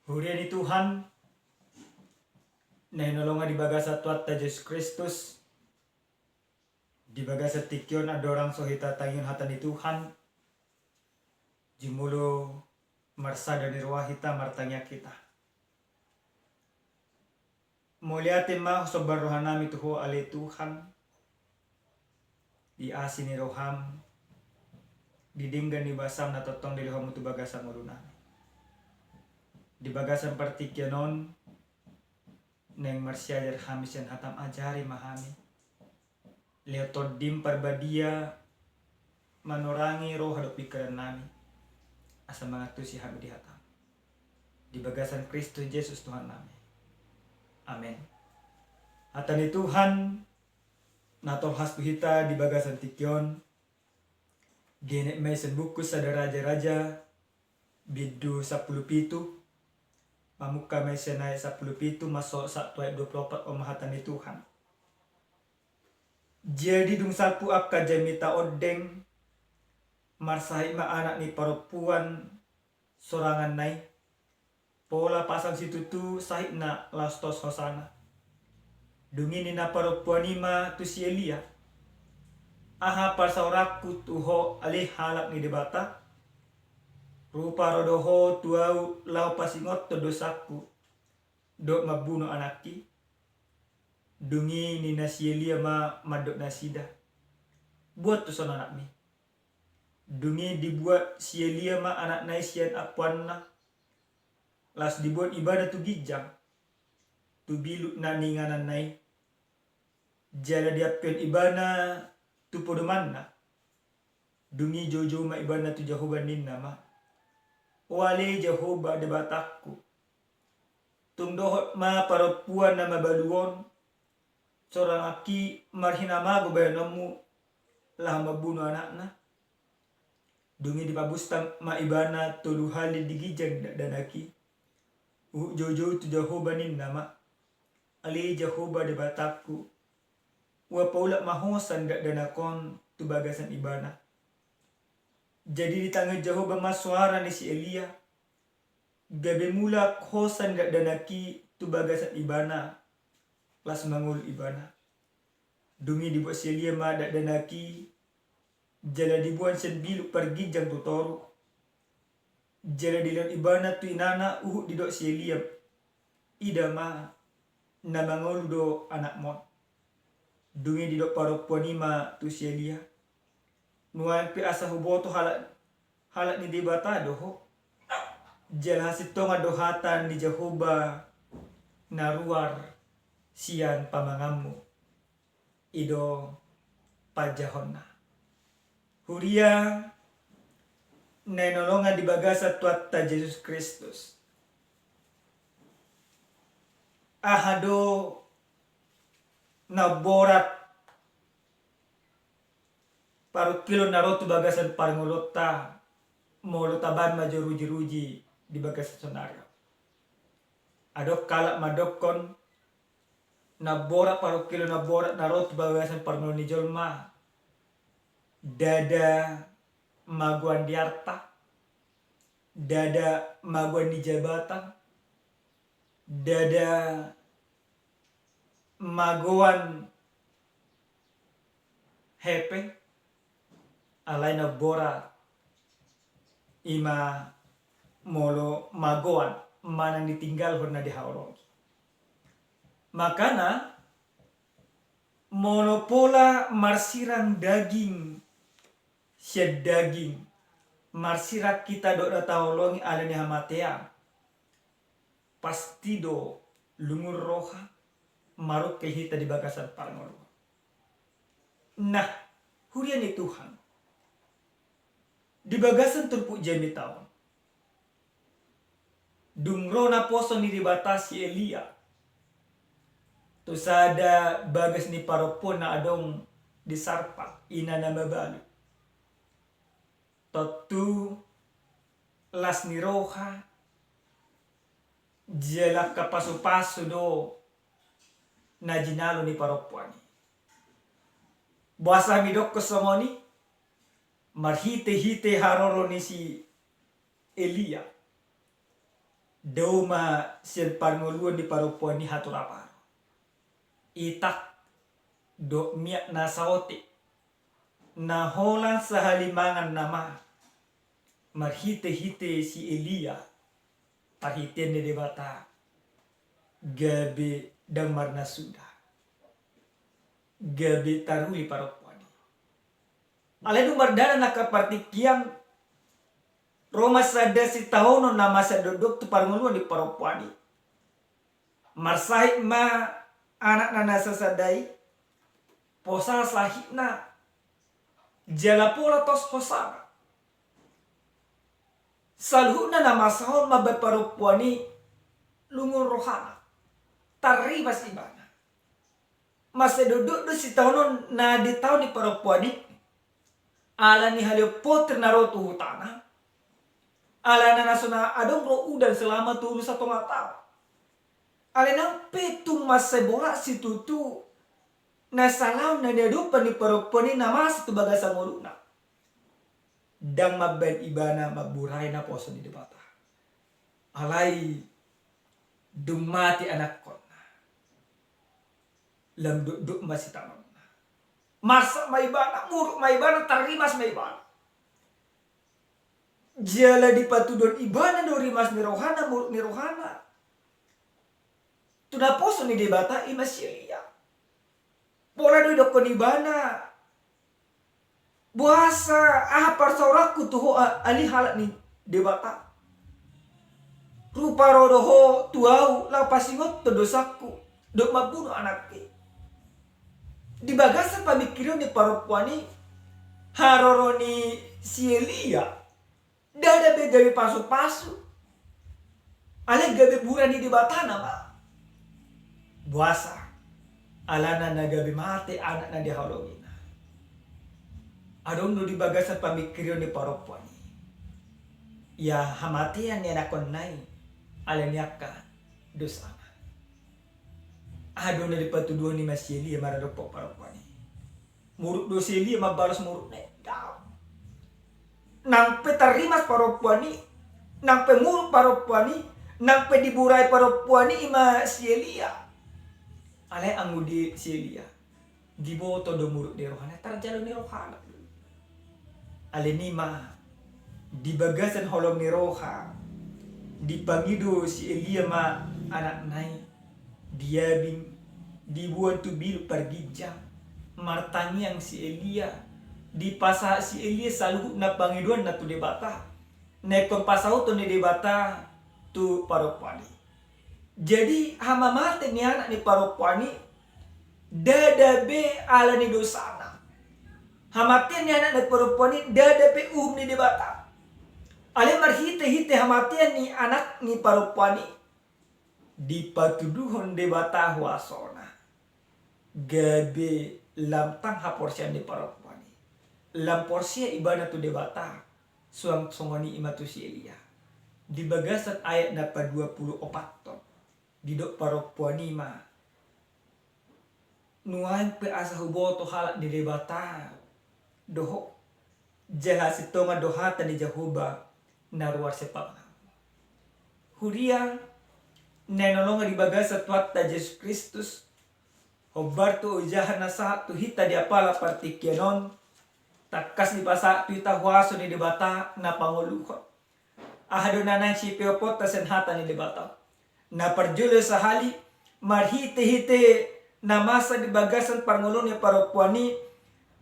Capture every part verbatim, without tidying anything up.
Huria ni Tuhan, na hinaholongan di bagasan Tuhanta Jesus Kristus, di bagasan tingki on andorang so hita tangihon hata ni Tuhan, jumolo marsada ni roha hita, martangiang hita. Mauliate ma husomba rohanami tu Ho ale Tuhan, di asi ni roham, di denggan ni basam na tongtong dilehonmu tu bagasan ngolunami. Di bagasan partingkian on, naeng marsiajar hami sian hatam, ajari ma hami. Lehon Tondim Parbadia manorangi roha dohot pingkirannami, asa mangantusi hami di hatam. Di bagasan Kristus Jesus Tuhannami. Amen. Hata ni Tuhan na tolhas tu hita di bagasan tingki on, dienet ma i sian buku Sada Raja-raja, bindu sampulu pitu, mamungka ma i sian ayat sampulu pitu, mansohot sahat tu ayat dua pulu opat. On ma hata ni Tuhan. Jadi dung salpu angka jamita ondeng, marsahit ma anak ni parompuan soranganna i, pola pasang situtu sahitna laos tos hosana. Dung i ninna parompuan i ma tu si Elia: Aha parsaoranku tu ho ale halak ni Debata? Rupa ro do ho tu ahu laho pasingothon dosanku dohot mambunuh anakki? Dung i ninna si Elia ma mandok nasida: Buat tuson anakmi. Dung i dibuat si Elia ma anakna i sian ampuanna, laos diboan ibana tu ginjang, tu biluk na niingananna i. Jala diampehon ibana tu podomanna. Dung i joujou ma ibana tu Jahowa, ninna ma: O ale Jahowa Debatangku, tung dohot ma parompuan na mabalu on soranganki marhinamago bahenonmu laho mambunuh anakna? Dung i dipabustang ma ibana tolu hali di ginjang dakdanak i, huhut joujou tu Jahowa, ninna ma: Ale Jahowa Debatangku, ua paulak ma hosan dakdanak on tu bagasan ibana. Jadi ditangihon Jahowa ma soara ni si Elia, gabe mulak hosan dakdanak i tu bagasan ibana, laos mangolu ibana. Dung i dibuat si Elia ma dakdanak i, jala diboan sian biluk parginjang tu toru. Jala dilehon ibana tu inana, huhut didok si Elia: Ida ma, na mangolu do anakmon. Dung i didok parompuan i ma tu si Elia: Nuaeng pe asa huboto halak, halak ni Debata do ho, jala hasintongan do hata ni Jahowa na ruar sian pamanganmu. I do panjahonna. Huria na hinaholongan di bagasan Tuhanta Jesus Kristus, aha do na borat parungkilon na ro tu bagasan parngoluonta, molo tabaen ma jo ruji-ruji di bagasan saonari on? Adong halak mandokkon, na borat parungkilon na borat na ro tu bagasan parngoluon ni jolma, ndada magoan di arta, ndada magoan di jabatan, ndada magoan hepeng, alai na borat i ma molo magoan manang ditinggalhon na dihaholongi. Makana molo pola marsirang daging sian daging, marsirang hita dohot na taholongi ala ni hamatean, pasti do lungun roha, marungkil hita di bagasan parngoluon. Nah, huria ni Tuhan, di bagasan turpuk jamita on, dung ro naposo ni Debata si Elia tu sada bagas ni parompuan na adong di Sarpat, ina na mabalu, tontu las ni roha jala angka pasu-pasu do na jinalo ni parompuan i. Boasa hami dokkon songon i? Marhite-hite haroro ni si Elia, Dao ma sian parngoluon ni parompuan i hatoraparon, itak dohot miak na saotik, na holan sahali mangan nama, marhitehite si Elia, parhitean ni Debata, gabe ndang marnasuda, gabe taruli parompuan i. Alai dung mardalan angka partingkian, ro ma sada sitaonon na masa dokdok tu parngoluon ni parompuan i. Marsahit ma anakna na sasada i, posa sahitna, jala pola tos hosana. Saluhutna na masa on mambaen parompuan i lungun rohana, tarrimas ibana. Masa dokdok do sitaonon na ditaon ni parompuan i, ala ni haleon potir na ro tu hutana, ala na so na adong ro udan selama tolu satonga taon. Alai nang pe tung mansai borat situtu na salaon na niadopan ni parompuan i na masa tu bagasan ngoluna, ndang mambaen ibana mamburai naposo ni Debata. Alai dung mate anakkonna, lam dokdok ma sitaononna. Marsak ma ibana, muruk ma ibana, tarrimas ma ibana. Jala dipatuduhon ibana do rimas ni rohana, muruk ni rohana, tu naposo ni Debata, i ma si Elia. Pola do didokkon ibana, boasa, aha parsaoranku tu ho a-, ale halak ni Debata? Rupa ro do ho tu ahu laho pasingot tu dosangku, dohot mambunuh anakki. Di bagasan pamingkirion ni parompuan i, haroro ni si Elia, ndada be gabe pasupasu. Alai gabe bura ni Debata nama. Boasa? Alana na gabe mate anak na dihaholongina. Adong do di bagasan pamingkirion ni parompuan i, ia hamatean ni anakkonna i, ala ni angka dosana. Adong na dipatuduhon i ma si Elia maradophon parompuan i. Muruk do si Elia mambalos murukna i? Daong. Nang pe tarrimas parompuan i, nang pe muruk parompuan i, nang pe diburai parompuan i, i ma si Elia. Alai anggo di si Elia, diboto do muruk ni rohana, tarjalo ni rohana. Alani i ma, di bagasan holong ni roha, dipangido si Elia ma anakna i, diabing, diboan tu bilut parginjang, martangiang si Elia, dipasahat si Elia saluhut na pangidoanna tu Debata, na ingkon pasauton ni Debata tu parompuan i. Jadi, hamamate ni anak ni parompuan i, ndada be ala ni dosana. Hamatean ni anak ni parompuan i, ndada be uhum ni Debata. Alai marhite-hite hamatean ni anak ni parompuan i, dipatuduhon Debata huasona. Gabe lam tang haporseaon ni parompuan i. Lam porsea ibana tu Debata, suang songon i ma tu si Elia. Di bagasan ayat na paduapuluopathon, didok parompuan i ma, nuaeng pe asa huboto halak ni Debata do ho, jala sintongan do hata ni Jahowa na ruar sian panganan. Huria na hinaholongan di bagasan Tuhanta Jesus Kristus, hombar tu ojahan na sahat tu hita di apala partingkian on, tangkas dipasahat tu hita huaso ni Debata na pangoluhon. Aha do na naeng sipeoponta sian hata ni Debata? Na parjolo sahali, marhite-hite na masa di bagasan parngoluon ni parompuan i,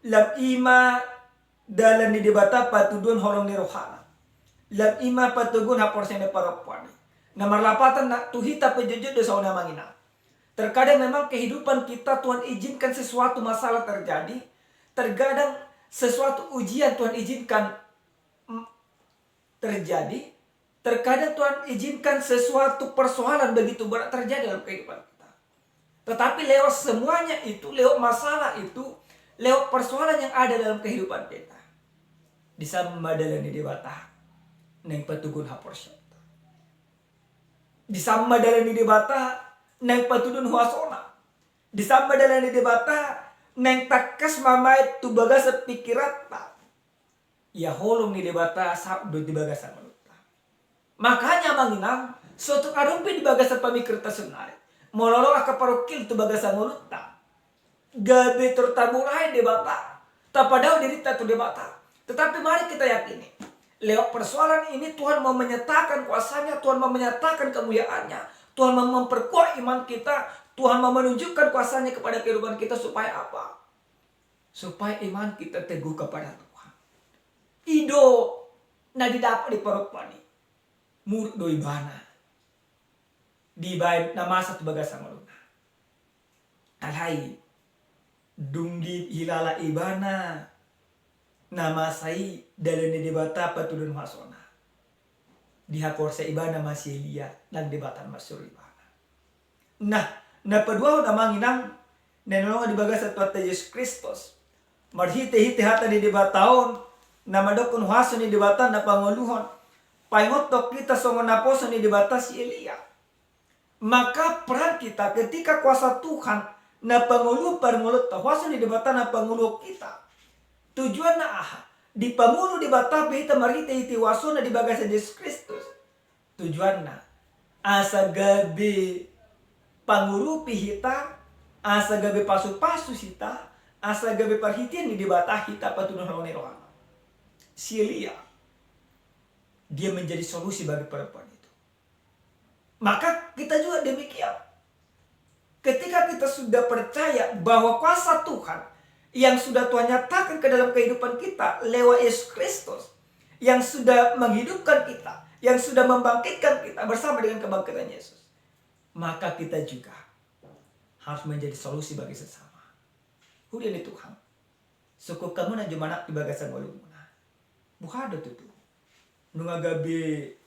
lam i ma dalan ni Debata patuduhon holong ni rohana. Lam i ma patoguhon haporseaon ni parompuan i. Na marlapatan na tu hita pe jotjot do songon i, amang inang. Terkadang memang kehidupan kita Tuhan izinkan sesuatu masalah terjadi, terkadang sesuatu ujian Tuhan izinkan, mm, terjadi, terkadang Tuhan izinkan sesuatu persoalan begitu berat terjadi dalam kehidupan kita. Tetapi lewat semuanya itu, lewat masalah itu, lewat persoalan yang ada dalam kehidupan kita, disan ma dalan ni Debata naeng patoguhon haporseaonta. Disan ma dalan ni Debata naeng patuduhon huasona. Disan ma dalan ni Debata naeng tangkas mamaet tu bagasan pingkiranta. Ia holong ni Debata saut do di bagasan ngolunta. Makanya, amang inang, So tung adong pe di bagasan pamingkirta saonari, molo ro angka parungkil tu bagasan ngolunta, gabe tertaburai Debata, tapadao dirinta tu Debata. Tetapi mari kita yakini, lewat persoalan ini Tuhan mau menyatakan kuasa-Nya, Tuhan mau menyatakan kemuliaan-Nya, Tuhan mau memperkuat iman kita, Tuhan mau menunjukkan kuasa-Nya kepada kehidupan kita. Supaya apa? Supaya iman kita teguh kepada Tuhan. I do na didapot di parompuan i, muruk do ibana dibaen na masa tu bagasan ngoluna. Alai dung dihilala ibana na masa i dalan ni Debata patuduhon huasona, dihaporseai ibana ma si Elia, nang Debata na marsuru ibana. Nah, na paduahon amang inang na hinaholongan di bagasan Tuhanta Jesus Kristus, marhitehite hata ni Debata on na mandokkon huaso ni Debata na pangoluhon, paingothon hita songon naposo ni Debata si Elia. Maka peran kita ketika kuasa Tuhan na pangoluhon parngoluonta, huaso ni Debata na pangoluhon hita. Tujuanna aha? Dipangolu Debata be hita marhitehite huasona di bagasan Jesus Kristus. Tujuanna asa gabe pangurupi hita, asa gabe pasupasu hita, asa gabe parhitean ni Debata hita patuduhon holong ni rohana. Si Elia, dia menjadi solusi bagi perempuan itu. Maka kita juga demikian. Ketika kita sudah percaya bahwa kuasa Tuhan yang sudah Tuhan nyatakan ke dalam kehidupan kita lewat Yesus Kristus, yang sudah menghidupkan kita, yang sudah membangkitkan kita bersama dengan kebangkitan Yesus, maka kita juga harus menjadi solusi bagi sesama. Huria ni Tuhan, sungkun hamuna jumolo di bagasan ngolumuna. Boha do tutu? Nunga gabe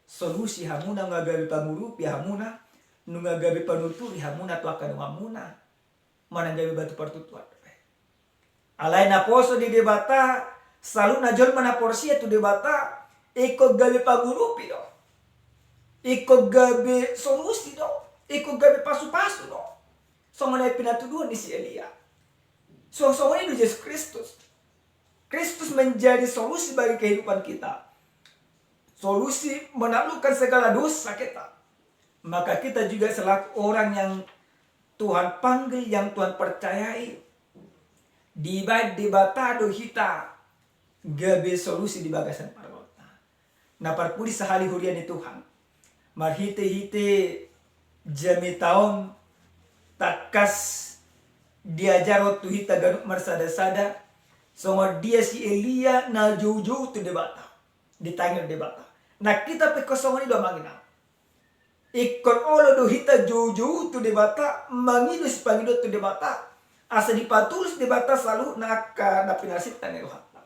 solusi hamuna, nunga gabe pangurupi hamuna, nunga gabe panuturi hamuna tu angka donganmuna, manang gabe batu partuturan. Alai naposo ni Debata, saluhutna jolma na porsea tu Debata ingkon gabe pangurupi do, ingkon gabe solusi do, ingkon gabe pasupasu do. Songon na pinatuduhon ni si Elia. Songon i do Jesus Kristus. Kristus menjadi solusi bagi kehidupan kita. Solusi menaklukkan segala dosa kita. Maka kita juga selaku orang yang Tuhan panggil, yang Tuhan percayai, dibaen Debata do hita gabe solusi di bagasan parngoluonta. Na parpudi sahali, huria ni Tuhan, marhitehite jamita on tangkas diajarhon tu hita ganup marsadasada songon dia si Elia na joujou tu Debata, ditangihon Debata. Nang hita pe ingkon songon i do amang inang. Ingkon olo do hita joujou tu Debata, mangido sipangidoan tu Debata, asa dipatulus Debata saluhutna angka na pinarsinta ni rohanta.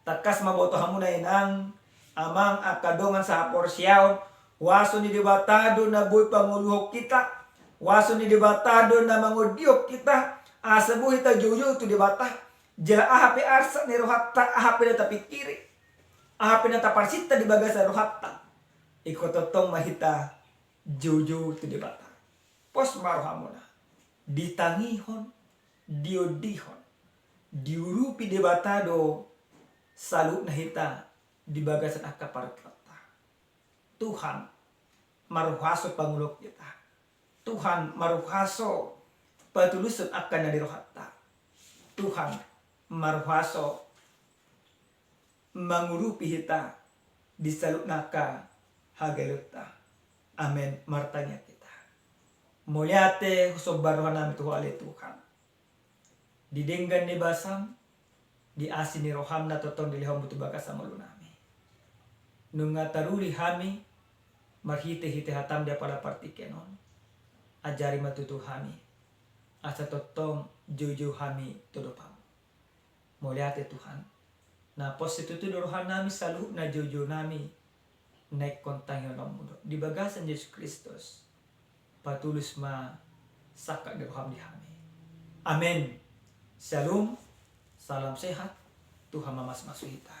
Tangkas ma boto hamuna inang, amang, angka dongan sahaporseaon, huaso ni Debata do na boi pangoluhon hita, huaso ni Debata do na mangondihon hita, asa boi hita joujou tu Debata, jala aha pe arsak ni rohanta, aha pe na tapingkiri, aha pe na taparsinta di bagasan rohanta, ingkon tongtong ma hita joujou tu Debata. Pos ma rohamuna, ditangihon, diondihon, diurupi Debata do saluhutna hita di bagasan angka parngoluonta. Tuhan marhuaso pangoluhon hita. Tuhan marhuaso patulushon angka na di rohanta. Tuhan marhuaso mangurupi hita di saluhutna angka hagaleonta. Amen. Martangiang hita. Mauliate husomba rohanami tu Ho ale Tuhan. Di denggan ni basam, di asi ni roham na tongtong dilehonmu tu bagasan ngolunami. Nunga taruli hami marhitehite hatam di apala partingkian on, ajari ma tutu hami, asa tongtong joujou hami tu adopanmu. Mauliate Tuhan. Na pos situtu do rohanami, saluhutna joujounami na ingkon tangihononmu do di bagasan Jesus Kristus. Patulus ma sangkap ni roham di hami. Amen. Shalom. Salam sehat. Tuhan mamasumasu hita.